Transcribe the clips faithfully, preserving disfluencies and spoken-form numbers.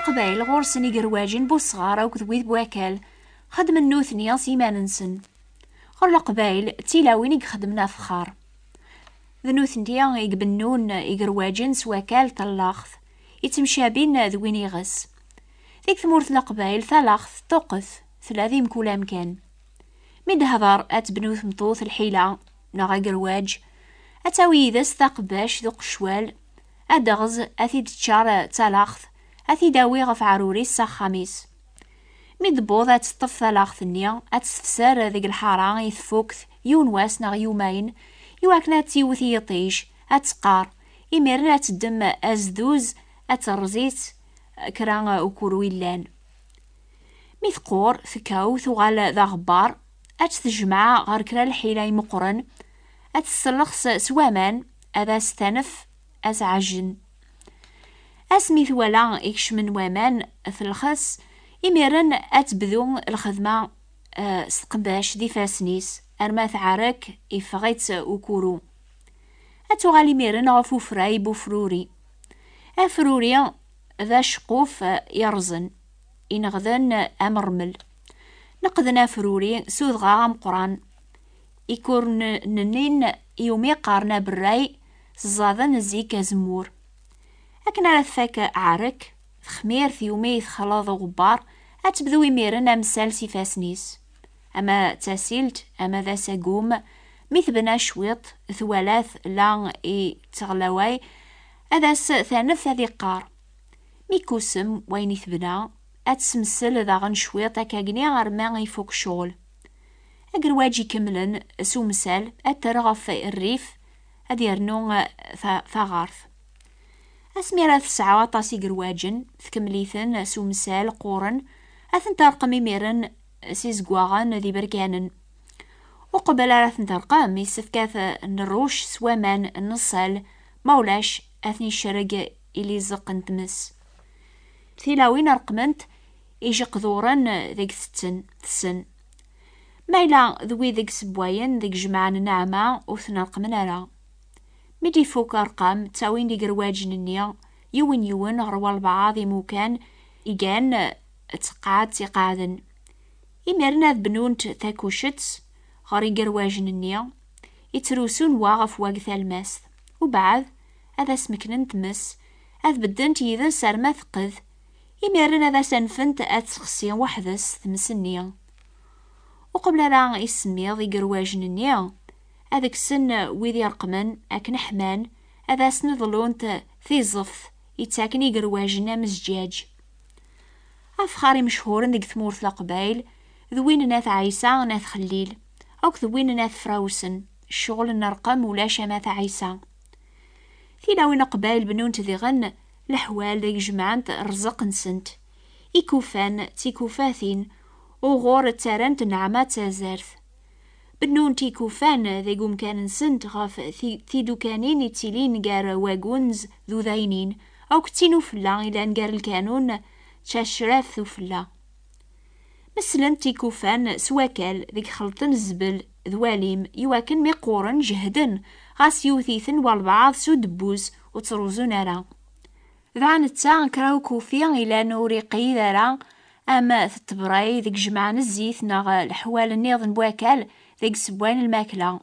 Leqbayel ɣur-sen igerwaǧen bu ṣṣɣar akked wid bu akal, xeddmen nutni s iman-nsen. Ɣer Leqbayel d tilawin i ixeddmen afexxar. D nutni i ibennun igerwaǧen s wakal tallaɣt, ittemcabin d win iɣes. Deg tmurt n Leqbayel, talaɣt teṭṭuqqet, tella di mkul amkan. Mi d-hder ad tebnu tmeṭṭut lḥila neɣ agerwaǧ, ad tawi yid-s taqebbact d uqecwal, ad d-teɣz, ad t-id-teččar d talaɣt, ad t-id-tawi ɣef ɛrur-is s axxam-is. Mi d-tewweḍ ad teṭṭef talaɣt-nni, ad tt-tefser deg lḥara i tfukt yiwen wass neɣ yumayen, iwakken ad tt-iwet yiṭij, ad teqqar. Imiren ad teddem azduz, ad terreẓ-itt kra ukuru yellan. Mi teqqur, tekkaw, tuɣal d aɣebbar, ad tt-tejmeɛ ɣer kra lḥila imeqqren, ad tt-tsellex s, s waman, ad as-tanef, ad as-ɛejjen. Asmi twala ikecmen waman, telxes, imiren ad tebdu lxedma, eh, s tqeddac d ifassen-is, arma tɛerrek, iffeɣ-itt ukuru. Ad tuɣal imiren ɣef ufray n ufruri. Afruri d aceqquf yerẓen, ineɣden am rrmel. Neqden afruri s udɣaɣ ameqqran. Ikurnen-nni iwumi qqaren aberray, ẓẓaden zik azemmur. Akken ara tfak aɛerrek, texmirt iwumi texleḍ uɣebbar, ad tebdu imiren amsal s ifassen-is. Ama d tasilt, ama d asagum, mi tebna cwiṭ, twala tella i teɣlaway, ad as-tanef ad iqqar. Mi kusem wayen i tebna, ad tesmessel daɣen cwiṭ akkagni arma ifuk ccɣel. Agerwaǧ ikemlen s umsal, ad t-terr ɣef rrif, ad yernu, eh, ta-, taɣart. Asmi ara tesɛu aṭas igerwaǧen, tkemmel-iten s umsal qquren, ad ten-terqem imiren s izeggaɣen d iberkanen. Uqbel ara ten-terqem, yessefk ad t-nruc s waman n ṣṣal, ma ulac, ad ten-icerreg i lizeq n tmes. Tilawin reqqment ijeqduren deg tetten, tessen. Ma yella d wid i yessewwayen deg jmaɛ n nneɛma, ur ten-reqqmen ara. Mi d-ifuk rrqam, ttawin-d igerwaǧen-nni, yiwen yiwen ɣer walbeɛḍ imukan igan tteqqaɛed ttiqaɛden. Imiren ad bnunt takucett ɣer igerwajen-nni, ittrusun wa ɣef wa deg talmast. Ubeɛd, ad as-meknent tmes, ad beddent yid-s arma teqqed, imiren ad as-anfent ad tessexsi weḥd-s tmes-nni. Uqbel ara isemmiḍ igerwajen-nni, ad kksen wid ireqqmen akken ḥman, ad asen-ḍlunt tiẓeft ittaken igerwajen am zzǧaǧ. Afexxar imechuren deg tmurt n Leqbayel d win n At Ɛisa n At Xellil, akked win n At Frawsen, ccɣel n rrqem ulac am At Ɛisa. Tilawin n Leqbayel bnunt diɣen leḥwal deg jemɛent rrezq-nsent. Ikufan d tikufatin, uɣur ttarrant nneɛma d tazart. Bennunt ikufan deg umkan-nsent ɣef ti-, tidukanin ittilin gar wagunz d udaynin, akked tin ufella ilan gar lkanun d tacraft ufella. Meslent ikufan s wakal deg xelṭen zzbel d walim, iwakken mi qquren jehden, ɣas yewwet-iten walbeɛḍ s udebbuz ur ttruẓun ara. Dɣa netta kra ukufi ilan ur iqeyyed ara am tettebray deg jemɛen zzit neɣ leḥwal nniḍen n wakal deg ssewway n lmakla.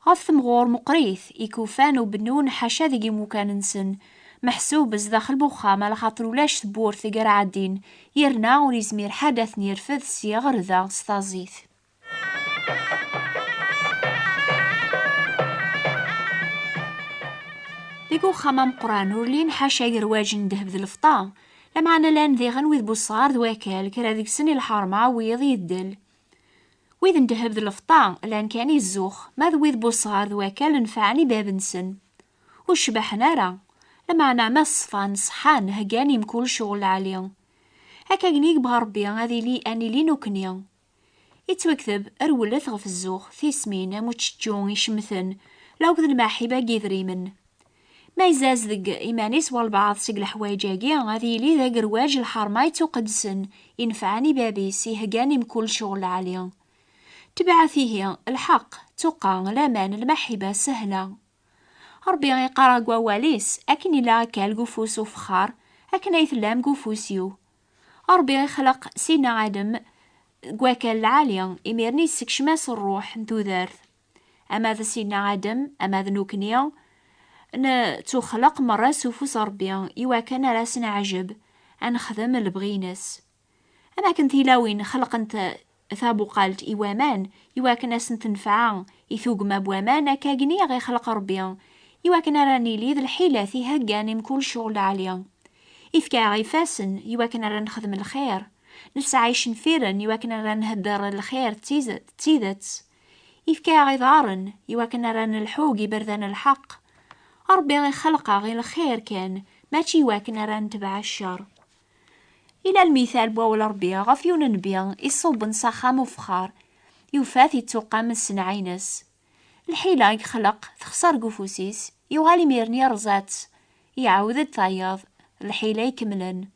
Ɣef temɣur meqqrit, ikufan ur bennun ḥaca deg imukan-nsen, meḥsub zdaxel n uxxam, alaxaṭer ulac tewwurt deg ara ɛeddin, yerna ur yezmir ḥedd ad ten-yerfed sya ɣer da s taẓit. Deg uxxam ameqqran ur llin ḥaca igerwajen n ddheb d lfeṭṭa, lameɛna llan diɣen wid n wesɣar d wakal, kra deg-sen i lḥerma, wiyaḍ yeddel. Wid n ddheb d lfeṭṭa llan kan i zzux, ma d wid n wesɣar d wakal nefɛen i bab-nsen. Ur cbaḥen ara, lameɛna ma ṣfan, ṣeḥḥan, heggan i mkul ccɣel lɛali. Akka gni yebɣa Rebbi ad ili, ad nili nukni. Ittwakteb, rewlet ɣef zzux, tismin, am učečču icemten, lakked lmaḥiba n yidrimen. Ma izaz deg iman-is walbeɛḍ seg leḥwayeǧ-agi, ad yili d agerwaǧ lḥerma ittuqedsen, inefɛen i bab-is, iheggan i mkul ccɣel lɛali. Tebɛet ihi, lḥeqq, tuqqa, laman, lmaḥiba, sehla. Ṛebbi iqqar deg wawal-is, akken ila akal deg ufus ufexxar, akken ay tellam deg ufus-iw. Ṛebbi ixleq Sidna Adem deg wakal lɛali, imiren yessekcem-as ṛṛuḥ n tudert. Ama d Sidna Adem, ama d nukni, nettuxleq merra s ufus Ṛebbi, iwakken ara s-neɛjeb, ad nexdem lebɣi-ines. Am akken tilawin xelqent tabuqalt i waman, iwakken ad sent-tenfeɛ i tugma n waman, akkagni i ɣ-ixleq Ṛebbi, iwakken ara nili d lḥilat iheggan i mkul ccɣel lɛali. Ifka-aɣ ifassen, iwakken ara nexdem lxir. Nesɛa icenfiren, iwakken ara nhedder lxir d tiz-, d tidet. Ifka-aɣ iḍarren, iwakken ara nelḥu deg iberdan n lḥeqq. Ṛebbi ixleq-aɣ i lxir kan, mačči iwakken ara netbeɛ ccer. Ila lmital n wawal Ṛebbi ɣef yiwen n nnbi iṣubben s axxam ufexxar, yufa-t ittuqqam s ssenɛa-ines. Lḥila i yexleq texṣer deg ufus-is, yuɣal imiren yerẓa-tt, iɛawed-d tayeḍ, lḥila ikemlen.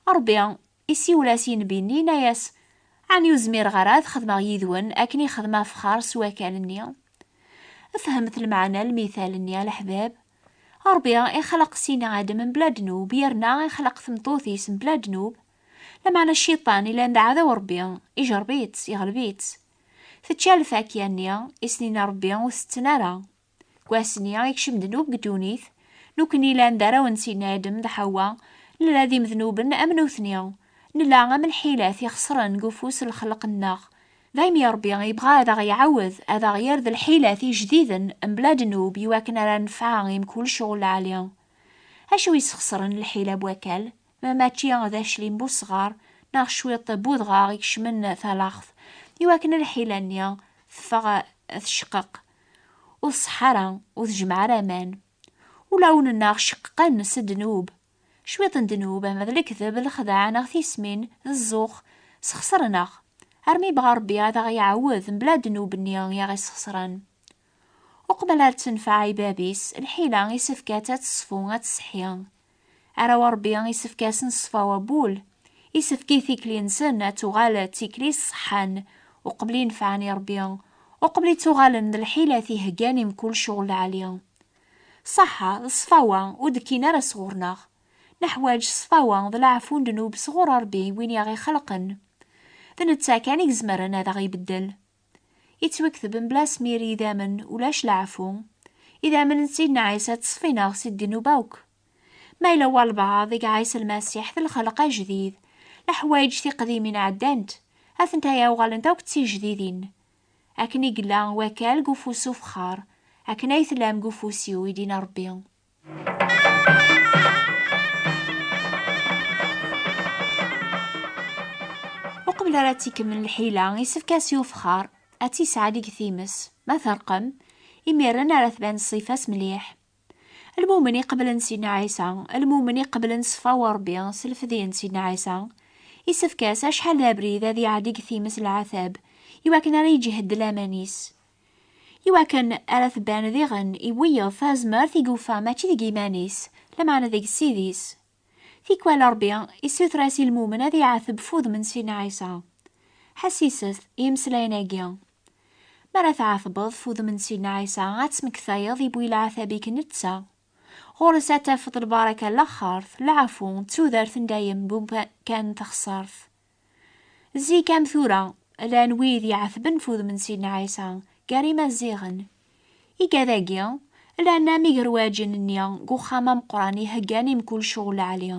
Ṛebbi isiwel-as i nnbi-nni, yenna-yas: "Ɛni ur zmireɣ ara ad xedmeɣ yid-wen akken i xedmeɣ afexxar s wakal-nni?" Fehmet lmeɛna n lmital-nni, a leḥbab. Ṛebbi ixleq Sidna Adem mebla ddnub, yerna ixleq tmeṭṭut-is mebla ddnub. Lameɛna Cciṭan, ilan d aɛdaw Ṛebbi, ijerreb-itt, iɣleb-itt. Tečča lfakya-nni i s-nina Ṛebbi ur tetten ara. Deg wass-nni, ikcem ddnub deg ddunit. Nukni, ilan d arraw n Sidna Adem d Ḥawa, nella d imednuben am nutni. Nella am lḥilat ixesren deg ufus n lxelq-nneɣ. Daymi Ṛebbi yebɣa ad aɣ-iɛawed, ad aɣ-yerr d lḥilat ijdiden mebla ddnub, iwakken ara nefɛa i mkul ccɣel lɛali. Acu i yesxesren lḥila n wakal? Ma mačči d aclim n usɣar, neɣ cwiṭ n udɣaɣ ikecmen talaɣt, iwakken lḥila-nni teffeɣ tecqeq, ur tṣeḥḥa ara, ur tejmeɛ ara aman. Ulawen-nneɣ ceqqqen s ddnub. Cwiṭ n ddnub, ama d lekdeb, lexdeɛ neɣ tismin, d zzux, sxesren-aɣ. Armi yebɣa Ṛebbi ad aɣ-iɛawed mebla ddnub-nni i aɣ-isxesren. Uqbel ad tenfeɛ i bab-is, lḥila isefk-as ad teṣfu, ad tseḥḥi. Arraw n Ṛebbi isefk-asen ṣṣfa wabul. Isefk i tikli-nsen ad tuɣal d tikli ṣṣeḥḥan, uqbel i nefɛen i Ṛebbi, uqbel i ttuɣalen d lḥilat iheggan i mkul ccɣel lɛali. Ṣaḥḥa, d ṣṣfawa ur d-kkin ara sɣur-neɣ. Neḥwaǧ ṣṣfawa d leɛfu n ddnub sɣur Ṛebbi, win i aɣ-ixelqen. D netta kan i izemren ad aɣ-ibeddel. Yettwakteb mebla asmir idammen ulac leɛfu. Idammen n Sidna Ɛisa ttṣeffin-aɣ si ddnub akk. Ma yella walbeɛḍ deg Ɛisa Lmasiḥ d lxelq ajdid, leḥwayeǧ tiqdimin ɛeddant, atenta uɣalent akk d tijdidin. Akken i yella wakal deg ufus ufexxar, akken ay tellam deg ufus-iw, i d-yenna Ṛebbi. Uqbel ara tt-ikemmel lḥila, isefk-as i ufexxar ad tt-isɛed deg times. Ma terqem, imiren ara tban ṣṣifa-s mliḥ. Lmumen iqeblen Sidna Ɛisa, lmumen iqeblen ṣṣfa n Ṛebbi s lefdi n Sidna Ɛisa, isefk-as acḥal d abrid ad iɛeddi deg times n leɛtab, iwakken ara iǧhed laman-is. Iwakken ara tban diɣen i wiyeḍ tazmert i yufa mačči deg iman-is, lameɛna deg Ssid-is. Tikwal Ṛebbi issuter-as i lmumen ad iɛateb f udem n Sidna Ɛisa. Ḥessiset i imeslayen-agi. Mi ara tɛatbeḍ f udem n Sidna Ɛisa, ad tmektayeḍ i bu leɛtab-ik netta. Ɣur-s ad tafeḍ lbaraka n laxert, leɛfu, d tudert n dayem bu kan texṣert. Zik am tura, llan wid iɛetben f udem n Sidna Ɛisa gar Imaziɣen. Igad-agi, llan am igerwaǧen-nni deg uxxam ameqqran iheggan i mkul ccɣel lɛali.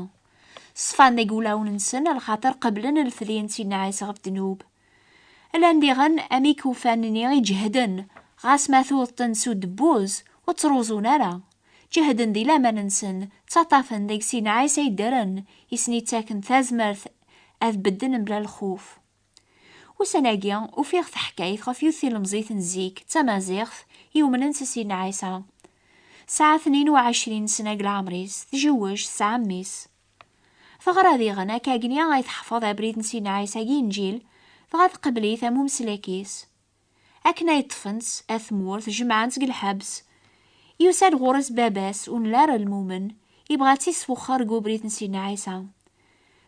Ṣfan deg wulawen-nsen, lxaṭer qeblen lefdi n Sidna Ɛisa ɣef ddnub. Llan diɣen am ikufan-nni iǧehden, ɣas ma tuɣeḍ-ten s udebbuz, ur ttruẓun ara. Ǧehden di laman-nsen, ttaṭṭafen deg Sidna Ɛisa yeddren, i sen-ittaken tazmert ad bedden mebla lxuf. Ussan-agi, ufiɣ taḥkayt ɣef yiwet tilemẓit n zik, d tamaziɣt, yumnen s Sidna Ɛisa. Tesɛa tnin u ɛecrin sna deg leɛmer-is, tjewwej, tesɛa mmi-s. Teɣra diɣen, akkagni ay teḥfeḍ abrid n Sidna Ɛisa deg Inǧil, dɣa tqebl-it am umeslak-is. Akken ay ṭṭfen-tt ar tmurt, jemɛen-tt deg lḥebs. Yusa-d ɣur-s baba-s, ur nelli ara lmumen, yebɣa ad tt-iswexxer deg ubrid n Sidna Ɛisa.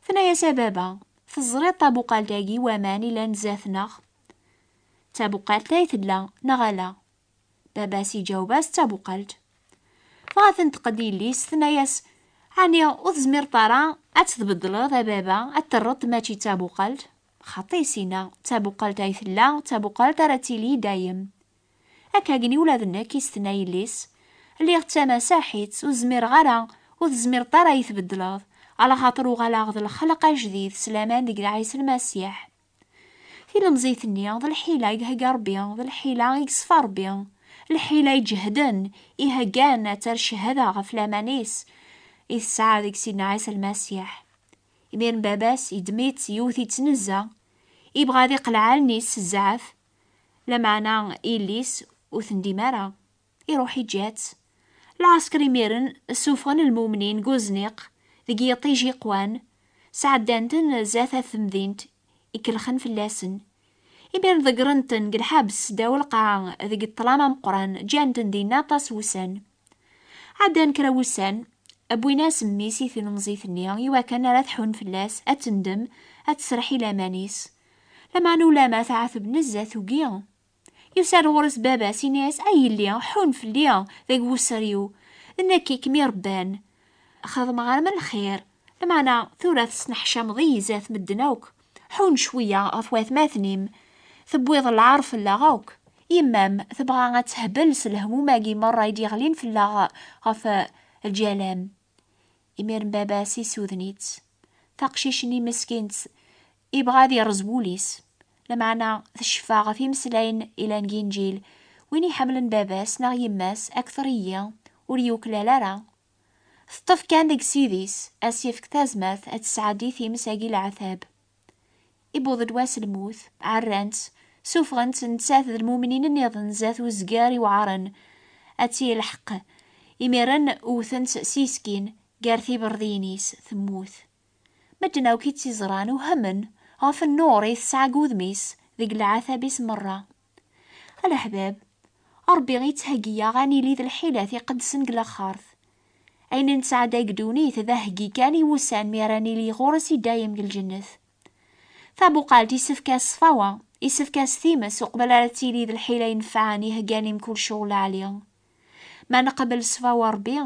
Tenna-yas: "A baba, teẓriḍ tabuqalt-agi n waman ilan zdat-neɣ?" D tabuqalt ay tella, neɣ ala? Baba-s iǧaweb-as: "D tabuqalt." Dɣa tenṭeq-d yelli-s, tenna-yas: Ɛni ur tezmireḍ ara ad tbeddleḍ a baba, ad terreḍ mačči d tabuqalt? Xaṭi, Sina, d tabuqalt ay tella, d tabuqalt ara tili i dayem. Akka gni ula d nekk, i s-tenna yelli-s, lliɣ d tamasaḥit, ur zmireɣ ara, ur tezmireḍ ara ad yi-tbeddleḍ, alaxaṭer uɣaleɣ d lxelq ajdid s laman deg Ɛisa Lmasiḥ. Tilemẓit-nni d lḥila i ihegga Ṛebbi, d lḥila i yeṣfa Ṛebbi, lḥila iǧehden, iheggan ad terr cchada ɣef laman-is i tesɛa deg Sidna Ɛisa Lmasiḥ. Imiren baba-s yeddem-itt, yewwet-itt s nnezza, ibɣa ad iqleɛ allen-is s zzɛaf, lameɛna yelli-s ur tendim ara. Iruḥ iǧǧa-tt. Lɛesker imiren ssufɣen lmumnin deg uzniq, deg yiṭij iqwan, sɛeddan-ten zdat at temdint, ikellxen fell-asen. Imiren ḍeggren-ten deg lḥebs ddaw lqaɛa, deg ṭṭlam ameqqran, ǧǧan-ten dinna aṭas wussan. Ɛeddan kra wussan, wwin-as mmi-s i tilemẓit-nni, iwakken ara tḥun fell-as, ad tendem, ad tesreḥ i laman-is. Lameɛna ulama teɛteb nezzeh, tugi. Yusa-d ɣur-s baba-s, ini-as: "Ay yelli, ḥun fell-i deg wusser-iw, d nekk i kem-irebban. Xedmeɣ-am lxir, lameɛna tura tesneḥcameḍ-iyi zdat medden akk. Ḥun cwiya ɣef watmaten-im, tewwiḍ lɛar fell-aɣ akk. Yemma-m tebɣa ad tehbel s lehmum-agi merra i d-yeɣlin fell-aɣ ɣef lǧal-am." Imiren baba-s issuden-itt. Taqcict-nni meskint, ibɣa ad yerẓ wul-is, lameɛna tecfa ɣef imeslayen ilan deg Inǧil: "Win iḥemmlen baba-s neɣ yemma-s akteṛ-iyi, ur yuklal ara." Teṭṭef kan deg Ssid-is, ad s-yefk tazmert ad tesɛeddi times-agi leɛtab. Iwweḍ-d wass lmut, ɛerran-tt, sufɣen-tt nettat d lmumnin nniḍen zdat uzgar iweɛren, ad tt-yelḥeq. Imiren wwten-tt s yiskin gar tiberdiyin-is, temmut. Medden akk i tt-iẓran uhmen ɣef nnur i tesɛa deg wudem-is deg leɛtab-is merra. A leḥbab, Ṛebbi ittheggi-aɣ ad nili d lḥilat iqedsen deg laxert. Ayen nesɛedday deg ddunit d aheggi kan i wussan mi ara nili ɣur-s i dayem deg lǧennet. Tabuqalt isefk-as ṣṣfawa, isefk-as times uqbel ara tili d lḥila inefɛen iheggan i mkul ccɣel lɛali. Ma neqbel ṣṣfawa Ṛebbi,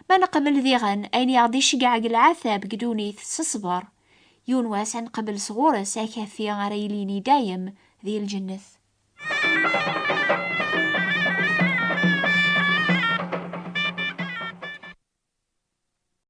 ma neqbel diɣen ayen i aɣ-d-iceggeɛ deg lɛatab deg ddunit s ṣṣber, yiwen wass ad neqbel sɣur-s akafi ara yilin i dayem di lǧennet.